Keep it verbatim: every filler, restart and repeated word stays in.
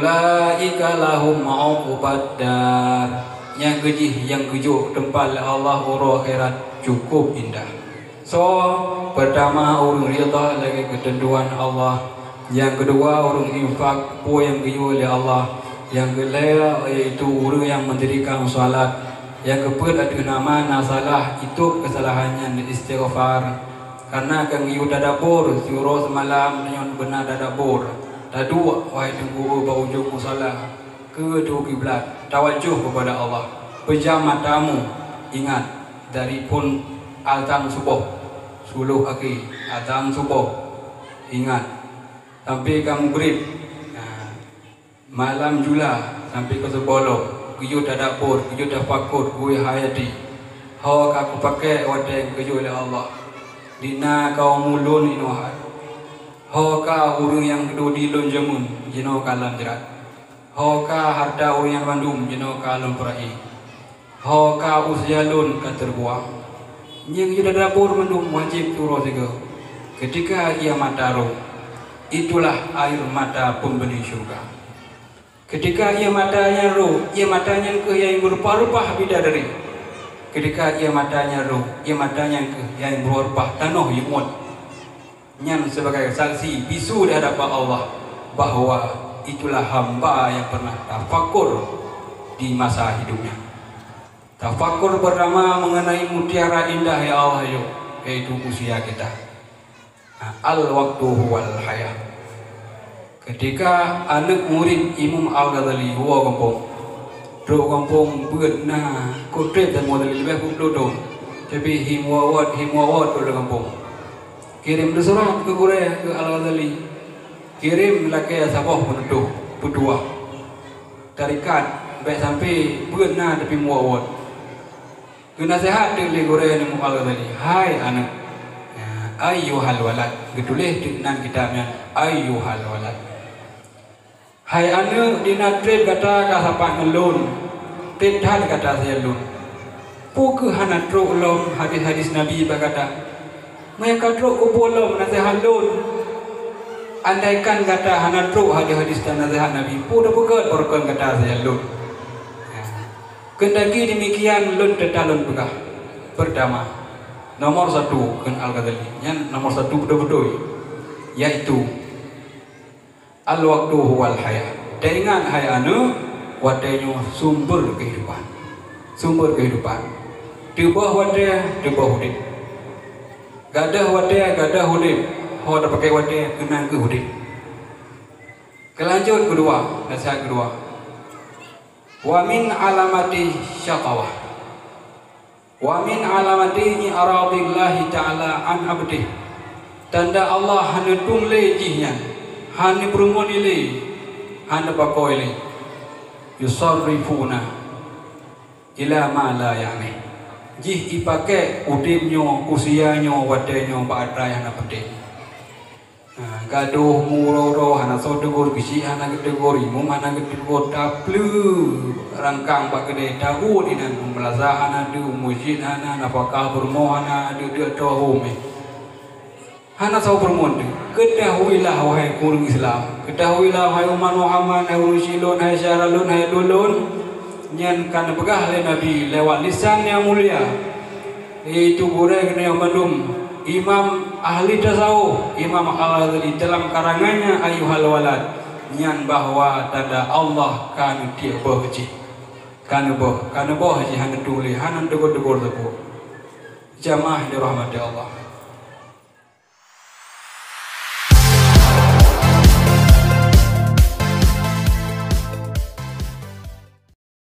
Ulaika lahum 'uqbad dar. Nyang keuh jih nyang geujok teumpat lé Allah uroe akhirat cukôp indah. Soe? Peurtama, ureuëng ridha lagée keuteuntuan Allah. Nyang keudua, ureuëng infak peue nyang geuyue lé Allah. Nyang keulhée, yaitu ureuëng nyang meundirikan salat. Nyang keupeuet, ateueh nama na salah, itôb keusalahan nyan, istighfar. Kareuna ka geuyue tadabur siuroe seumalam, nyoe beuna tadabur. Taduek, wahai teungku, bak ujong musala, keu kiblat, tawajoh keupada Allah. Peujam matamu, ingat, dari phon azan suboh, suloh akhé, azan suboh, ingat, sampai ka mugrib. Nah, malam jula sampai ka suboh lom, geuyue tadabur, geuyue tafakur, geuyue hayati. Ho ka kupaké watée geuyue lé Allah. Dina ka umu lôn inoe hai. Ho ka ureuëng nyang geududi lôn jameun, jinoe ka lam jrat. Ho ka hareuta ureuëng nyan mandum, jinoe ka lôn peurahi. Ho ka usia lôn ka teubuang. Nyang jeuet tadabur mandum wajéb turoe sigoe. Keutika ié mata rhôh, itulah air mata peumbeli syeuruga. Keutika ié mata nyan rhôh, ié mata nyan keuh nyang meureupah-reupah bidadari. Keutika ié mata nyan rhôh, ié mata nyan keuh nyang meureupah tanoh yue muet. Nyan sebagai saksi bisu di hadapan Allah bahwa itulah hamba yang pernah tafakur di masa hidupnya. Tafakur pertama mengenai mutiara indah ya Allah yuk, yaitu usia kita. Nah, al waktu huwal hayah. Ketika aneuk murit Imam Al-Ghazali woe gampông, trok gampông beuet na kotreb dan model leubeh peuet ploh thon, tapi himwawot himwawot trok lam gampông. Kirém lé surat keu gurée keu Al-Ghazali. Kirém lakée saboh peunutoh peutuah. Tarikat bék sampai beuet na tapi muwot-wot. Geunaseuhat teuk lé gurée Imam Al-Ghazali, "Hai aneuk, ya, ayyuhal walad," geutuléh teuk nan kitab nyan, "Ayyuhal walad." Hai aneuk, dina treb gata ka sapat ngon lôn, treb that gata siat lôn. Peu kheueh hana trok lom hadis-hadis Nabi bak gata? Meunyo ka trok keupeue lom naseuhat lôn? Andaikan gata hana trok hadis-hadis dan naseuhat Nabi, peu tapeugét barokon gata siat lôn? Keundaki demikian lôn teuta lôn peugah. Pertama, nomor satu kheun Al-Ghazali, nyan nomor satu beutôi-beutôi, yaitu Al-waktu huwal hayah. Teuingat hai aneuk, watée nyoe sumber kehidupan. Sumber kehidupan. Teuboh watée, teuboh udeb. Gadôh watée, gadôh udeb. Ho tapaké watée, keunan keuh udeb. Keulanjut keudua, naseuhat keudua. Wa min alamati syaqawah. Wa min alamati i'radillahi ta'ala an abdih. Tanda Allah hana tueng lé jih nyan, hana peurumoh lé, hana pakoi lé. Yusarrifuna ila ma la ya'ni. Jih ipaké udeb nyoe, usia nyoe, watée nyoe bak atra nyang hana peunteng. Ha, gadôh muroro hana soe teugor, geuchik hana geuteugor, imum hana geuteugor, tapleu rangkang bak keudée, tabuet inan, meulaza hana deuh, meuseujid hana, nafakah peurumoh hana, deuh-deuh toh hom eh. Hana soe peurumoh deuh. Keutahuilah, wahai ureuëng Islam, keutahuilah, wahai umat Muhammad, hai ureuëng syik lôn, hai syedara lôn, hai dulôn, nyan ka neupeugah lé Nabi lewat lisan nyang mulia. Yaitu gurée geutanyoe mandum, imam ahli tasawuf, Imam Al-Ghazali dalam karangannya Ayyuhal Walad, nyan bahwa tanda Allah ka neutiek boh jih. Ka neuboh, ka neuboh jih hana tueng lé, hana teugor-teugor sapeue. Jamaah dirahmati Allah.